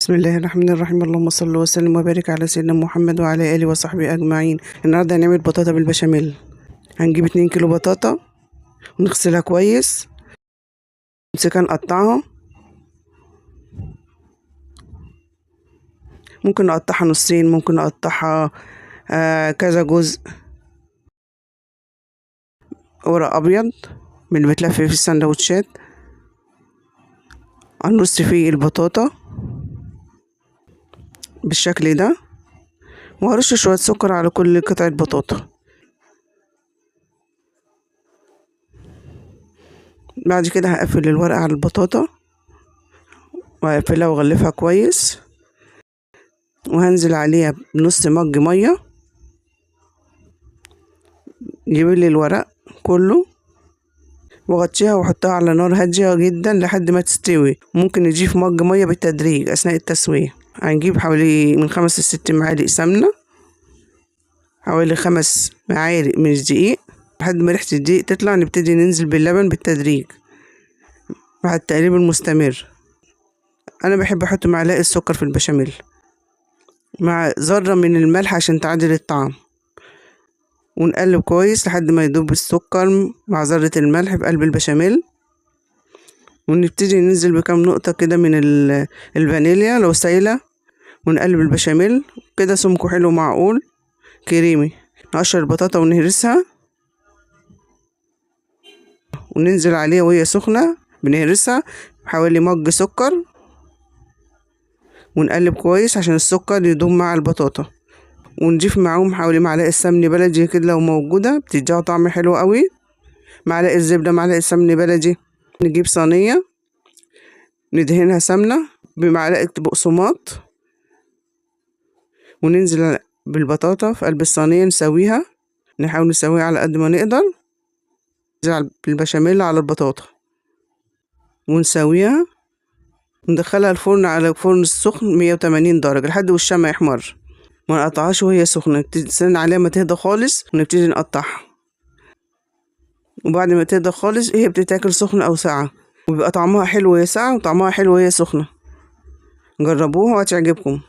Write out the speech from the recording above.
بسم الله الرحمن الرحيم. اللهم صل وسلم وبارك على سيدنا محمد وعلى اله وصحبه اجمعين. النهارده هنعمل بطاطا بالبشاميل. هنجيب 2 كيلو بطاطا ونغسلها كويس، نمسكها نقطعها، ممكن نقطعها نصين، ممكن نقطعها كذا جزء. ورق ابيض من اللي بتلف في السندوتشات، هنرص فيه البطاطا بالشكل ده، وهرش شوية سكر على كل قطعة بطاطا. بعد كده هقفل الورقة على البطاطا وهقفلها واغلفها كويس، وهنزل عليها بنص مج مية يبل الورق كله، واغطيها واحطها على نار هادية جدا لحد ما تستوي. ممكن نضيف مج مية بالتدريج اثناء التسوية. هنجيب حوالي من 5 ل 6 معالق سمنة، حوالي 5 معالق من الدقيق، لحد ما ريحة الدقيق تطلع نبتدي ننزل باللبن بالتدريج مع التقليب المستمر. انا بحب احط معلقة سكر في البشاميل مع ذرة من الملح عشان تعدل الطعم، ونقلب كويس لحد ما يدوب السكر مع ذرة الملح في قلب البشاميل. ونبتدي ننزل بكام نقطة كده من الفانيليا لو سايلة، ونقلب البشاميل كده سمكه حلو معقول كريمي. نقشر البطاطا ونهرسها وننزل عليها وهي سخنة، بنهرسها حوالي مج سكر، ونقلب كويس عشان السكر يدوب مع البطاطا. ونضيف معاهم حوالي معلقة سمن بلدي كده لو موجودة، بتديها طعم حلو قوي. معلقة زبدة، معلقة سمن بلدي. نجيب صينية ندهنها سمنة بمعلقة بقسماط، وننزل بالبطاطا في قلب الصينية نسويها، نحاول نسويها على قد ما نقدر. ننزل بالبشاميل على البطاطا ونسويها، ندخلها الفرن على فرن السخن 180 درجة لحد وشها ما يحمر. ما نقطعهاش وهي سخنة، نستنى عليها ما تهدى خالص ونبتدي نقطعها. وبعد ما تهدى خالص هي بتتاكل سخنة أو ساقعة، وبيبقى طعمها حلو وهي ساقعة وطعمها حلو وهي سخنة. جربوها وهتعجبكم.